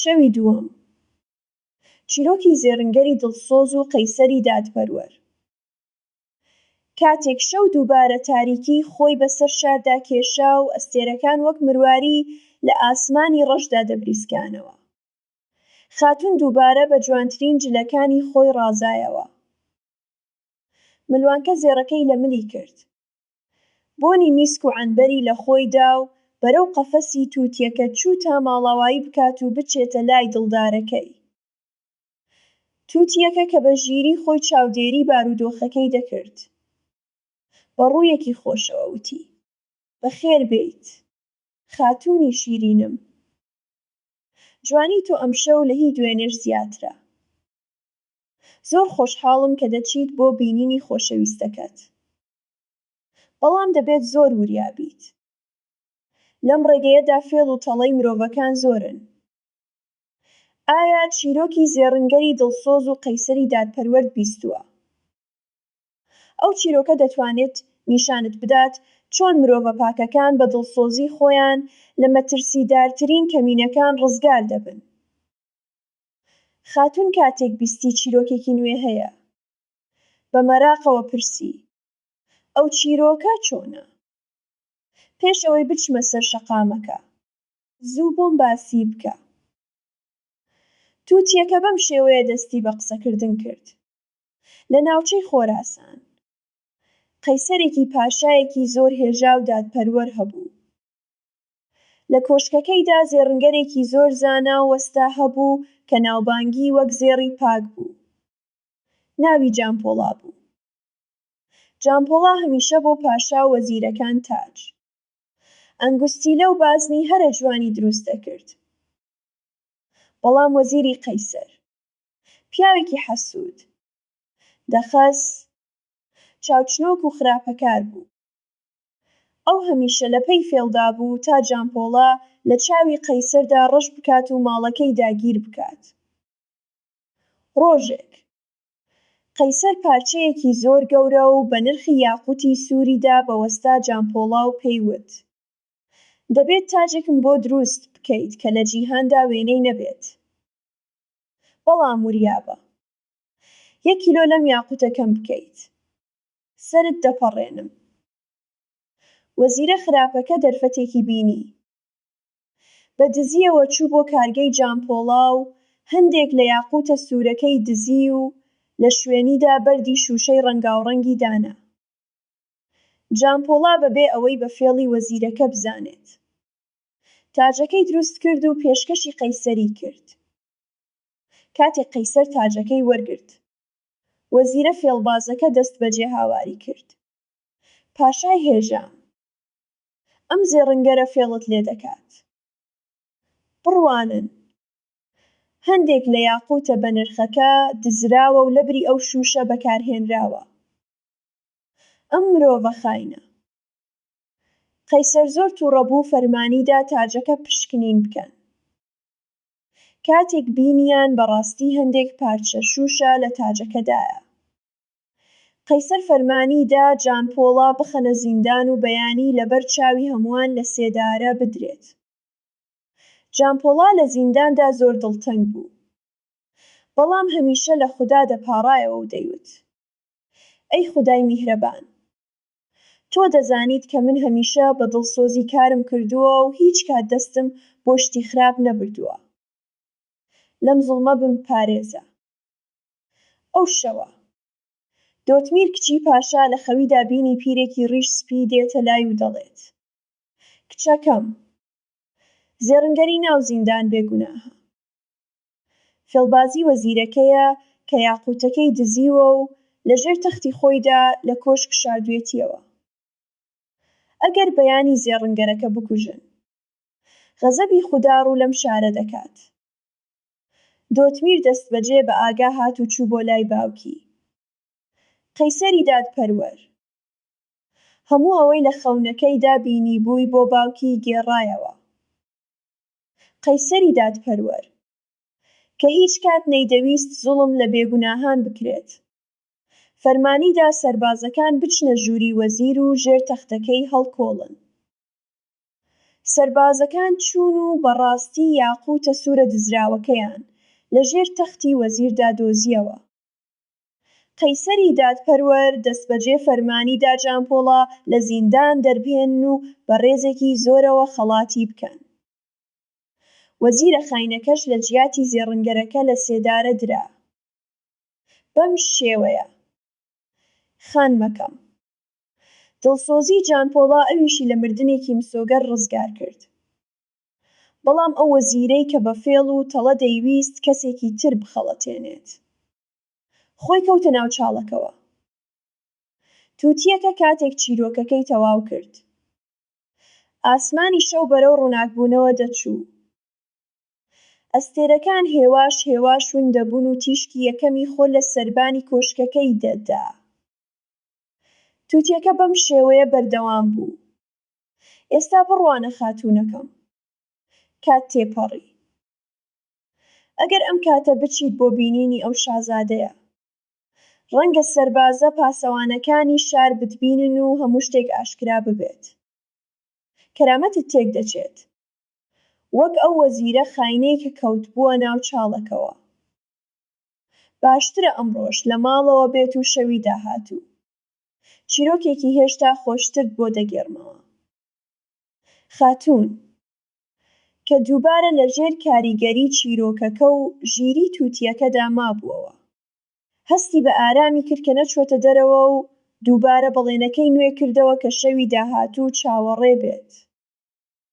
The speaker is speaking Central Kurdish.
شەوی دووەم. چیرۆکی زێڕنگەری دڵسۆز و قەیسەری دادپەروەر. کاتێک شەو دووبارە تاریکیی خۆی بەسەر شاردا کێشا و ئەستێرەکان وەک مرواری لە ئاسمانی ڕەشدا دەبریسکانەوە. خاتوون دووبارە بە جوانترین جلەکانی خۆی ڕازایەوە. ملوانکە زێڕەکەی لە ملی کرد. بۆنی میسک و عەنبەری لە خۆی دا و بەرەو قەفەسی تووتیەکە چوو تا ماڵاوایی بکات و بچێتە لای دڵدارەکەی. تووتیەکە کە بە ژیری خۆی چاودێری بارودۆخەکەی دەکرد، بە ڕوویەکی خۆشەوە وتی، بەخێر بێیت، خاتوونی شیرینم. جوانی تۆ ئەمشەو لە هی دوێنێش زیاترە. زۆر خۆشحاڵم کە دەچیت بۆ بینینی خۆشەویستەکەت. بەڵام دەبێت زۆر وریا بیت. لەم ڕێگەیەدا فێڵ و تەڵەی مرۆڤەکان زۆرن. ئایا چیرۆکی زێڕنگەری دڵسۆز و قەیسەری دادپەروەرت بیستووە؟ ئەو چیرۆکە دەتوانێت نیشانت بدات چۆن مرۆڤە پاکەکان بە دڵسۆزی خۆیان لە مەترسیدارترین کەمینەکان ڕزگار دەبن. خاتوون کاتێک بیستی چیرۆکێکی نوێ هەیە، بە مەراقەوە پرسی، ئەو چیرۆکە چۆنە؟ پێش ئەوەی بچمە سەر شەقامەکە، زوو بۆم باسی بکە. تووتییەکە بەم شێوەیە دەستی بە قسەکردن کرد، لە ناوچەی خۆراسان، قەیسەرێکی پاشایەکی زۆر هێژا و دادپەروەر هەبوو. لە کۆشکەکەیدا زێڕنگەرێکی زۆر زانا و وەستا هەبوو کە ناوبانگی وەک زێڕی پاک بوو. ناوی جانپۆڵا بوو. جانپۆڵا هەمیشە بۆ پاشا و وەزیرەکان تاج، ئەنگوستیلە و بازنی هەرە جوانی دروست دەکرد. بەڵام وەزیری قەیسەر، پیاوێکی حەسوود، دەخەس، چاوچنۆک و خراپەکار بوو. ئەو هەمیشە لە پەی فێڵدا بوو تا جانپۆڵا لە چاوی قەیسەردا ڕەش بکات و ماڵەکەی داگیر بکات. ڕۆژێک، قەیسەر پارچەیەکی زۆر گەورە و بە نرخی یاقووتی سووری دا بە وەستا جانپۆڵا و پێی وت، دەبێت تاجێکم بۆ دروست بکەیت کە لە جیهاندا وێنەی نەبێت. بەڵام وریابە. یەک کیلۆ لەم یاقووتە کەم بکەیت. سەرت دەپەڕێنم. وەزیرە خراپەکە دەرفەتێکی بینی. بە دزییەوە چوو بۆ کارگەی جانپۆڵا و هەندێک لە یاقووتە سوورەکەی دزی و لە شوێنیدا بەردی شووشەی ڕەنگاوڕەنگی دانا. جانپۆڵا بەبێ ئەوەی بە فێڵی وەزیرەکە بزانێت، تاجەکەی دروست کرد و پێشکەشی قەیسەری کرد. کاتێک قەیسەر تاجەکەی وەرگرت، وەزیرە فێڵبازەکە دەستبەجێ هاواری کرد، پاشای هێژام! ئەم زێڕنگەرە فێڵت لێ دەکات. بڕوانن! هەندێک لە یاقووتە بەنرخەکە دزراوە و لەبری ئەو شووشە بەکارهێنراوە. ئەم مرۆڤە خاینە. قەیسەر زۆر تووڕە بوو و فەرمانی دا تاجەکە پشکنین بکەن. کاتێک بینیان بەڕاستی هەندێک پارچە شووشە لە تاجەکەدایە. قەیسەر فەرمانی دا جانپۆڵا بخەنە زیندان و بەیانی لەبەر چاوی هەمووان لە سێدارە بدرێت. جانپۆڵا لە زینداندا زۆر دڵتەنگ بوو. بەڵام هەمیشە لە خودا دەپاڕایەوە و دەیوت، ئەی خودای میهرەبان! تۆ دەزانیت کە من هەمیشە بە دڵسۆزی کارم کردووە و هیچ کات دەستم بۆ شتی خراپ نەبردووە. لەم زوڵمە بمپارێزە. ئەو شەوە، دۆتمیر کچی پاشا لە خەویدا بینی پیرێکی ڕیش سپی دێتە لای و دەڵێت، کچەکەم، زێڕنگەری ناو زیندان بێ گوناهە. فێڵبازی وەزیرەکەیە کە یاقووتەکەی دزیوە و لە ژێر تەختی خۆیدا لە کۆشک شاردوێتیەوە. ئەگەر بەیانی زێڕنگەرەکە بکوژن، غەزەبی خودا ڕوو لەم شارە دەکات. دۆتمیر دەستبەجێ بە ئاگا هات و چوو بۆ لای باوکی، قەیسەری دادپەروەر. هەموو ئەوەی لە خەونەکەیدا بینیبووی بۆ باوکی گێڕایەوە. قەیسەری دادپەروەر، کە هیچ کات نەیدەویست زوڵم لە بێگوناهان بکرێت، فەرمانی دا سەربازەکان بچنە ژووری وەزیر و ژێر تەختەکەی هەڵکۆڵن. سەربازەکان چوون و بەڕاستی یاقووتە سوورە دزراوەکەیان لە ژێر تەختی وەزیردا دۆزییەوە. قەیسەری دادپەروەر دەستبەجێ فەرمانی دا جانپۆڵا لە زیندان دەربهێنن و بە ڕێزێکی زۆرەوە خەڵاتی بکەن. وەزیرە خاینەکەش لە جیاتی زێڕنگەرەکە لە سێدارە درا. بەم شێوەیە. خانمەکەم. دڵسۆزی جانپۆڵا ئەویشی لە مردنێکی مسۆگەر ڕزگار کرد. بەڵام ئەو وەزیرەی کە بە فێڵ و تەڵە دەیویست کەسێکی تر بخەڵەتێنێت. خۆی کەوتە ناو چاڵەکەوە. تووتییەکە کاتێک چیرۆکەکەی تەواو کرد. ئاسمانی شەو بەرەو ڕووناکبوونەوە دەچوو. ئەستێرەکان هێواش هێواش ون دەبوون و تیشکی یەکەمی خۆر لە سەربانی کۆشکەکەی دەدا. تووتییەکە بەم شێوەیە بەردەوام بوو. ئێستا بڕوانە خاتوونەکەم. کات تێپەڕی. ئەگەر ئەم کاتە بچیت بۆ بینینی ئەو شازادەیە. ڕەنگە سەربازە پاسەوانەکانی شار بتبینن و هەموو شتێک ئاشکرا ببێت. کەرامەتت تێک دەچێت. وەک ئەو وەزیرە خاینەی کە کەوتبووە ناو چاڵەکەوە. باشترە ئەمڕۆش لە ماڵەوە بێت و شەوی داهاتوو. چیرۆکێکی هێشتا خۆشترت بۆ دەگێڕمەوە. خاتوون. کە دووبارە لە ژێر کاریگەری چیرۆکەکە و ژیری تووتییەکەدا مابووەوە. هەستی بە ئارامی کرد کە نەچووەتە دەرەوە و دووبارە بەڵێنەکەی نوێ کردەوە کە شەوی داهاتوو چاوەڕێ بێت.